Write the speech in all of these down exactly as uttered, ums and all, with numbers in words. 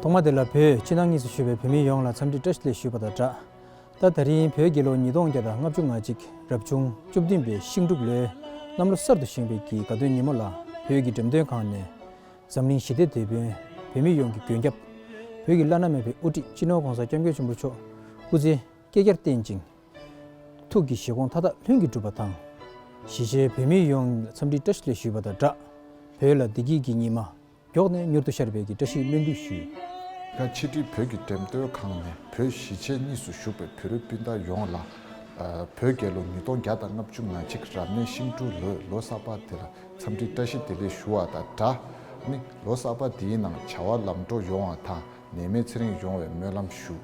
ཐོག་མ་དེ་ལ་བོད་ཕྱི་ནང་གཉིས་སུ་བཞུགས་པའི་བོད་མི་ཡོངས་ལ་འཚམས་འདྲི་བཀྲ་ཤིས་བདེ་ལེགས་ཞུས་པ་དང་སྦྲགས། ད་ད་རིང་བོད་རྒྱལ་ལོ་ཉིས་སྟོང་བརྒྱ་དང་ལྔ་བཅུ་ང་གཅིག་རབ་བྱུང་བཅུ་བདུན་པའི་ཤིང་འབྲུག་ལོའི་གནམ་ལོ་གསར་དུ་བཞེངས་པའི་གི་དགའ་སྟོན་ཉིན་མོ་ལ། བོད་ཀྱི་འགྲེམས་སྟོན་ཁང་ནས་འཛམ་གླིང་ཞི་བདེའི་དེད་དཔོན་བོད་མི་ཡོངས་ཀྱི་མགོན་སྐྱབས། བོད་ཀྱི་བླ་ན་མེད་པའི་དབུ་ཁྲིད་སྤྱི་ནོར་༸གོང་ས་༸སྐྱབས་མགོན་ཆེན་པོ་མཆོག་སྐུ་ཚེ་བསྐལ་བརྒྱར་བརྟན་ཅིང་། ཐུགས་ཀྱི་བཞེད་དགོངས་མཐའ་དག་ལྷུན་གྱིས་གྲུབ་པ་དང་། གཞིས་བྱེས་བོད་མི་ཡོངས་ལ་འཚམས་འདྲི་བཀྲ་ཤིས་བདེ་ལེགས་ཞུས་པ་དང་སྦྲགས། བོད་ལ་བདེ་སྐྱིད་ཀྱི་ཉི་མ་མགྱོགས་ནས་མྱུར་དུ་ཤར་བའི་གི་བཀྲ་ཤིས་སྨོན་འདུན་ཞུ། ཕྱི་དྲིལ་བོད་ཀྱི་འགྲེམས་སྟོན་ཁང་ནས་བོད་གཞིས་བྱེས་གཉིས་སུ་བཞུགས་པའི་བོད་རིགས་སྤུན་ཟླ་ཡོངས་ལ། ཨ། བོད་རྒྱལ་ལོ་ཉིས་སྟོང་བརྒྱ་དང་ལྔ་བཅུ་ང་གཅིག་རབ་གནས་ཤིང་འབྲུག་ལོའི་ལོ་གསར་པ་དེ་ལ་འཚམས་འདྲི་བཀྲ་ཤིས་བདེ་ལེགས་ཞུ་བ་དང་སྦྲགས། ནི་ལོ་གསར་པ་འདིའི་ནང་བྱ་བ་ལམ་འགྲོ་ཡོང་བ་དང་ནད་མེད་ཚེ་རིང་ཡོང་བའི་སྨོན་ལམ་ཞུ།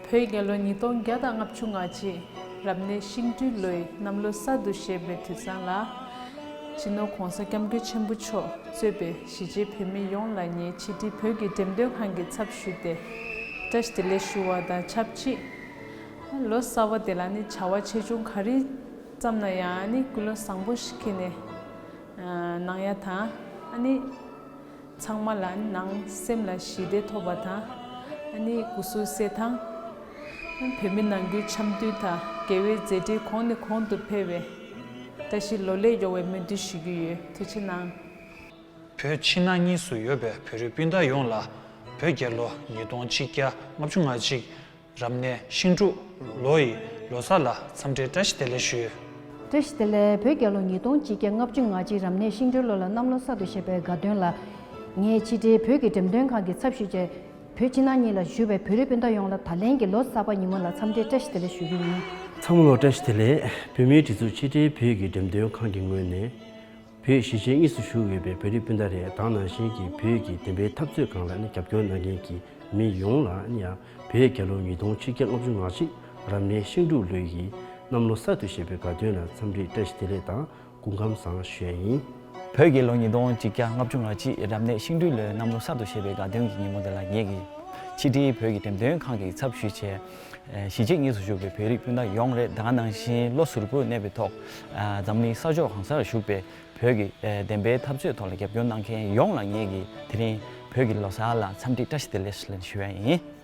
བོད་རྒྱལ་ལོ་ཉིས་སྟོང་བརྒྱ་དང་ལྔ་བཅུ་ང་གཅིག་རབ་གནས་ཤིང་འབྲུག་ལོའི་གནམ་ལོ་གསར་དུ་བཞད་པའི་དུས་བཟང་ལ། སྤྱི་ནོར་༸གོང་ས་༸སྐྱབས་མགོན་ཆེན་པོ་མཆོག་གཙོས་པའི་གཞིས་བྱེས་བོད་མི་ཡོངས་ལ་ངས་ཕྱི་དྲིལ་བོད་ཀྱི་འགྲེམས་སྟོན་ཁང་གི་ཚབ་ཞུས་ཏེ་བཀྲ་ཤིས་བདེ་ལེགས་ཞུ་བ་དང་ཆབས་ཅིག། ལོ་གསར་པ་དེ་ལ་ནི་བྱ་བ་ཆེ་ཆུང་ག་རེ་བརྩམས་ན་ཡང་ནི་ཀུན་སློང་བཟང་པོ་ཞིག་འཁྱེར་ནས་གནང་ཡ་དང་། ཨ་ནི། ཚང་མ་ལ་ནང་སེམས་ལ་ཞི་བདེ་ཐོབ་པ་དང་། ཨ་ནི་སྐུ་གཟུགས་གསལ་ཐང་། བོད་མི་ནང་ཁུལ་འཆམ་མཐུན་དང་དགེ་བའི་མཛད་འཕྲིན་གོང་ནས་གོང་དུ་འཕེལ་བའི་བཀྲ་ཤིས་ལོ་ལེགས་ཡོང་བའི་སྨོན་འདུན་ཞུ་གི་ཡོད། ཐུགས་རྗེ་གནང་། བོད་ཕྱི་ནང་གཉིས་སུ་ཡོད་པའི་བོད་རིགས་སྤུན་ཟླ་ཡོངས་ལ་བོད་རྒྱལ་ལོ་ཉིས་སྟོང་ཆིག་བརྒྱ་ལྔ་བཅུ་ང་གཅིག་རབ་གནས་ཤིང་འབྲུག་ལོ་ཡི་ལོ་གསར་ལ་འཚམས་འདྲི་བཀྲ་ཤིས་བདེ་ལེགས་ཞུ། བཀྲ་ཤིས་བདེ་ལེགས། བོད་རྒྱལ་ལོ་ཉིས་སྟོང་ཆིག་བརྒྱ་ལྔ་བཅུ་ང་གཅིག་རབ་གནས་ཤིང་འབྲུག་ལོ་ལ་གནམ་ལོ་གསར་དུ་བཞད་པའི་དགའ་སྟོན་ལ། ངས་ཕྱི་དྲིལ་བོད་ཀྱི་འགྲེམས་སྟོན་ཁང་གི་ཚབ་ཞུས་བྱས། བོད་ཕྱི་ནང་གཉིས་ལ་བཞུགས་པའི་བོད་རིགས་སྤུན་ཟླ་ཡོངས་ལ་ད་ལན་གྱི་ལོ་གསར་པ་ཉིན་མོ་ལ་འཚམས་འདྲི་བཀྲ་ཤིས་བདེ་ལེགས་ཞུ་རྒྱུ་ཡིན། ཚང་མ་ལ་བཀྲ་ཤིས་བདེ་ལེགས། བོད་མིའི་སྒྲིག་འཛུགས་ཕྱི་དྲིལ་བོད་ཀྱི་འགྲེམས་སྟོན་ཁང་གི་ངོས་ནས། བོད་གཞིས་བྱེས་གཉིས་སུ་བཞུགས་ཡོད་པའི་བོད་རིགས་སྤུན་ཟླ་རེད། ད་ནང་བཞིན་གྱི་བོད་ཀྱི་བདེན་པའི་འཐབ་རྩོད་སྒང་ལ་ནི་རྒྱབ་སྐྱོར་གནང་མཁན་གྱི་མི་ཡོངས་ལ་ནི་ཡང་བོད་རྒྱལ་ལོ་ཉིས་སྟོང་ཆིག་བརྒྱ་ལྔ་བཅུ་ང་གཅིག་རབ་གནས་ཤིང་འབྲུག་ལོའི་གནམ་ལོ་གསར་དུ་བཞད་པའི་དགའ་སྟོན་ལ་འཚམས་འདྲི་བཀྲ་ཤིས་བདེ་ལེགས་དང་སྐུ་ཁམས་བཟང་ཞུ་ཡ་ཡིན། བོད་རྒྱལ་ལོ་ཉིས་སྟོང་ཆིག་བརྒྱ་ལྔ་བཅུ་ང་གཅིག་རབ་གནས་ཤིང་འབྲུག་ལོའི་གནམ་ལོ་གསར་དུ་བཞད་པའི་དགའ་སྟོན་གྱི་ཉིན་མོ་འདི་ལ་ངེད་ཀྱིས་ཕྱི་དྲིལ་བོད་ཀྱི་འགྲེམས་སྟོན་ཁང་གི་ཚབ་ཞུས་བྱས། གཞིས་བྱེས་གཉིས་སུ་བཞུགས་པའི་བོད་རིགས་སྤུན་ཟླ་ཡོངས་རེད། ད་ག་ནང་བཞིན་ལོ་ཟུར་པོར་གནས་པའི་ཐོག་འཛམ་གླིང་ས་ཕྱོགས་གང་སར་བཞུགས་པའི་བོད་ཀྱི་བདེན་པའི་འཐབ་རྩོད་ཐོག་ལ་རྒྱབ་སྐྱོར་གནང་མཁན་ཡོངས་ལ་ངེད་ཀྱིས་དེ་རིང་བོད་ཀྱི་ལོ་གསར་ལ་འཚམས་འདྲི་བཀྲ་ཤིས་བདེ་ལེགས་ཞུ་ཡ་ཡིན།